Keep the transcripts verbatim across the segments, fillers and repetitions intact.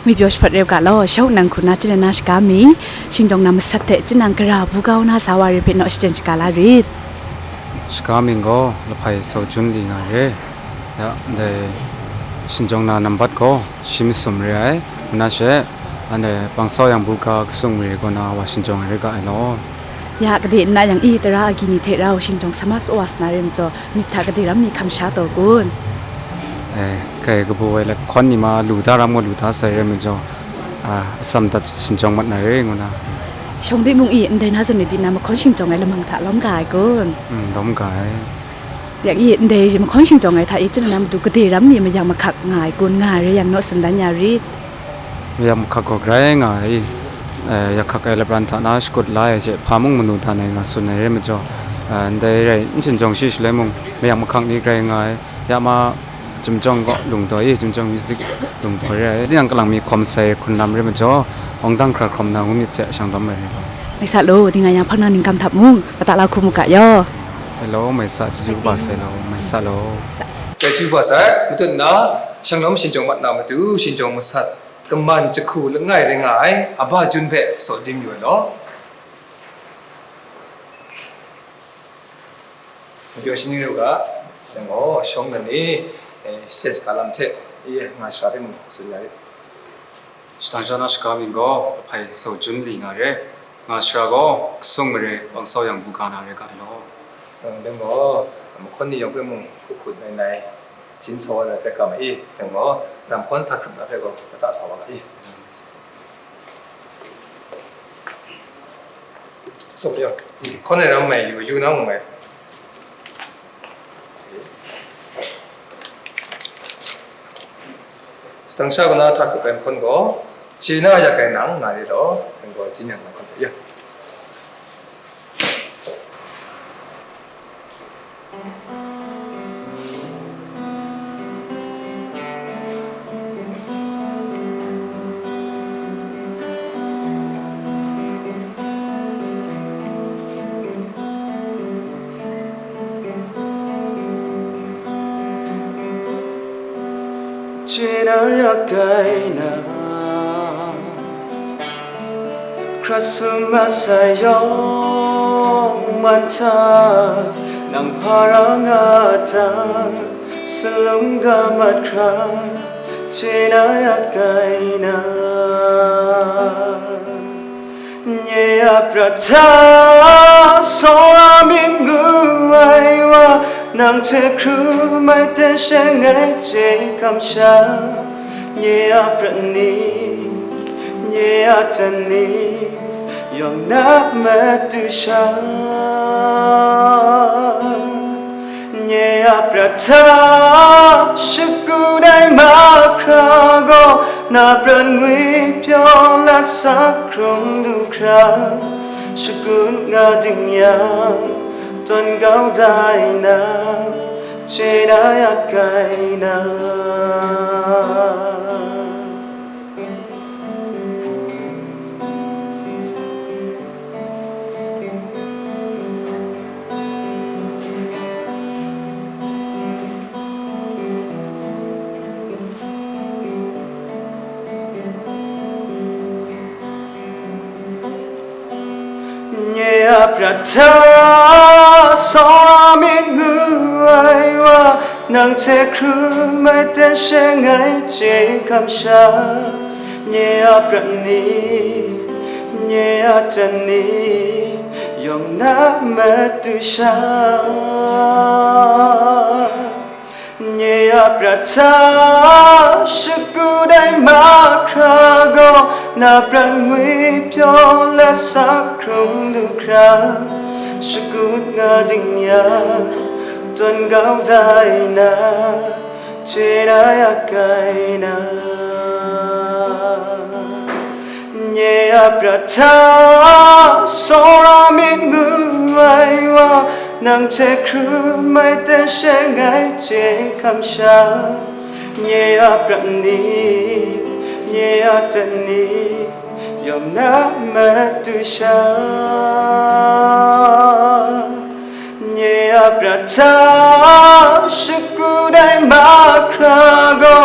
Ngwi pyaw shaprat re u ga law, shawng nnan hku na chyen na shaga mying, shingjawng na masat hte chyen nang gara buga na sa wa re hpe naw shachyen shaga la rit. Shaga mying gaw Lahpai Sau Jun Li nga re. Ya, ndai shingjawng na nambat gaw shi masum re ai, ngu na she, anhte Bang Sau Yang Buga Kasung Mare kaw na wa shingjawng ai re ga ai law. Ya, gade nna yang i tara agyi ni hte rau shingjawng sa ma sa wa sa na re majaw, myit hta gade ram mi hkam sha taw kun? Eh, grai kabu ai lat hkawn ni ma lu da ram gaw lu da sai re majaw, ah, atsam dat shingjawng mat na re ngu na. Shawng de mung i, ndai na zawn ni di na mahkawn shingjawng ai lamang hta lawm ga ai kun? Mm, lawm ga ai. Yang i, ndai mahkawn shingjawng ai hta i, chyen na matu gade ram mi mayam mahkak nga ai kun, nga ai re yang naw tsun dan ya rit. Mayam hkak gaw grai nga ai, eh, yak hkak ai lapran hta na shakut la ai hte hpa mung manu dan ai nga tsun ai re majaw, eh, ndai rai n shingjawng shi shaloi mung mayam hkak ni grai nga ai, ya ma, Chyum jawng gaw lungdaw e, Chyum jawng music lungdaw re ai, tinang kalang mi hkawm sai hkrun lam re majaw, awng dang hkra hkawm na ngu myit hte shang lawm ai re gaw. Mai sa law, di nga yang hpang na ningkam hta mung, pata la hku mu ga yaw. Hello, mai sa, chyeju kaba sai law, mai sa law. Chyeju kaba sai, matut na, shang lawm shingjawng mat na matu, shingjawng masat, kaman jahku langai rai nga ai, Aba Jun hpe saw dim yu ai law. Ngwi pyaw shani ru ga, dang gaw, shawng nnan ni, eh, stage ka lam hte, i nga shara hte mung tsun ya rit. Shadang sha na shaga mying gaw, Lahpai Sau Jun Li nga re. Nga shara gaw, Kasung Mare Bang Sau Yang Buga na re ga ai law. Eh, dang gaw, mahkawn ni yawng hpe mung hkut hkut nai nai, Jin sa wa ai hpe kam ai i, dang gaw, na mahkawn hta hkrup na hpe gaw, kata sa wa ga i. So, ya. Hkawn ai ram mai yu, yu na mung mai. Shadang sha kaw na hta hkrup ai mahkawn gaw, chye na yak ai nang nga re law, dang gaw, Jin Yang na hkawn sa ya. Chye na ya kai na, hkra sum masai yawng man hta, nang hpa ra nga ta, salum ga mat hkra, chye na ya kai na. Nye a prat hta, tsawra myit ngu ai wa, nang hte hkrum ai ten she ngai chye kamsham. Nye a prat ni, nye a jan ni, yawng na matu sha. Nye a prat hta shagu dai mahkra gaw, na prat ngwi pyaw lat sa hkrung lu hkra, shagun nga ding yang, tawn kau dai na, chye na ya kai na. Nye a prat hta tsawra myit ngu ai wa, nang hte hkrum ai ten she ngai chye kamsham. Nye a prat ni, nye a jan ni, yawng na matu sha. Nye a prat hta shagu dai mahkra gaw, na prat ngwi pyaw lat sa hkrung lu hkra, shagun nga ding yang, tawn kau dai na, chye na ya kai na. Nye a prat hta tsawra myit ngu ai wa, nang hte hkrum ai ten she ngai chye kamsham. Nye a prat ni, nye a jan ni, yawng na matu sha. Nye a prat hta shagu dai mahkra gaw,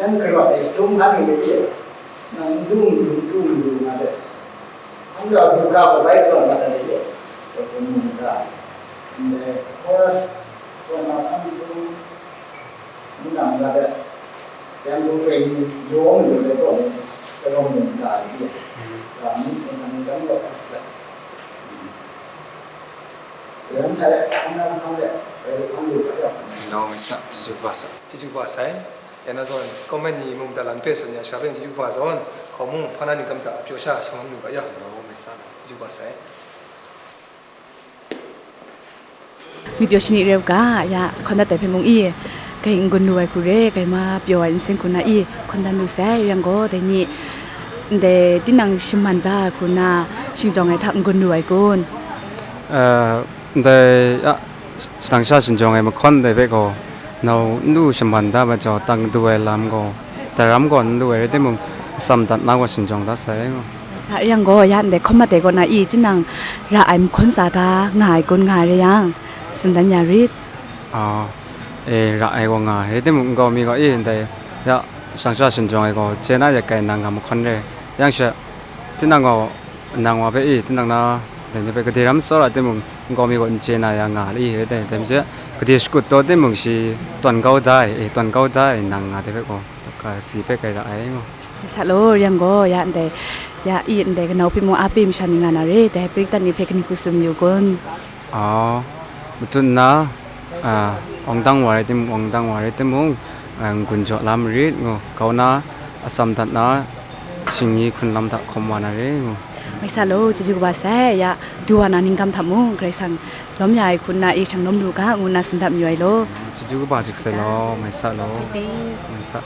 Jan karawt ai dum hkan ni de, nang n dum, n dum, n dum, n dum nga de. Hkan gaw du ga gaw bai karawt mat ai de, gaw dum mu ga. Ndai chorus, kaw na hkan dum, n dang ga de. Yan dum pen ni, yawng ni de gaw ni, gaw mu ga de. Ga mi, nang jan gaw ga de. Yan sai, hkan na hkan de, bai hkan du ga de. Nau mai sa, chyeju kaba sa. Chyeju kaba sai. Yana zawn, comment ni mung dalan hpe tsun ya, sha hpe chyeju kaba zawn, hkaw mung hpang na ningkam hta pyaw sha shanglawm lu ga ya. Chyeju kaba sai. Ngwi pyaw shani re u ga, ya, hkawn dat ai hpe mung i, kai n-gun lu ai hku re, kai ma pyaw ai nsen hku na i, hkawn dan lu sai, yang gaw, dai ni, ndai tinang shaman da ai hku na, shingjawng ai hta n-gun lu ai kun? Eh, ndai, ya, shalang sha shingjawng ai mahkawn dai hpe gaw, nau n lu shaman da majaw, tang du ai lam gaw, daram gaw n lu ai rai timung, atsam dat na gaw shingjawng da sai. Sa yang gaw, ya ndai hkawm mat ai kaw na i, tinang ra ai mahkawn sa da nga ai kun nga ai rai yang, tsun dan ya rit. Ah, e, ra ai gaw nga ai rai timung, nkau mi gaw i, ndai, ya, shalang sha shingjawng ai gaw, chye na ya kai nang nga mahkawn re. Yang she, tinang gaw, nang wa hpe i, tinang na, dai ni hpe gade ram tsawra timung, nkau mi gaw n chye na ya nga ai, rai dai, dai majaw, gade shakut taw timung shi tawn kau da ai, e, tawn kau da ai nang nga dai hpe gaw, dawka si hpe kai ra ai, ngu. Sa law, yang gaw, ya ndai, ya i ndai kanau hpe mung a pe masha ni nga na re, dai Paritan ni hpe kaning hku tsun yu kun? Aw, matut nna, a, awng dang wa rai tim-, awng dang wa rai timung, a, n-gun jaw la marit, ngu, kau na, atsam dat na, shingni hkrun lam hta hkawm wa na re, ngu. Mai sa law, chyeju kaba sai, ya, du wa na ningkam hta mung, Karai Kasang lawm ya ai hku nna e shanglawm lu ga, ngu nna tsun dat mayu ai law. Chyeju kaba dik sai law, mai sa law. Mai sa.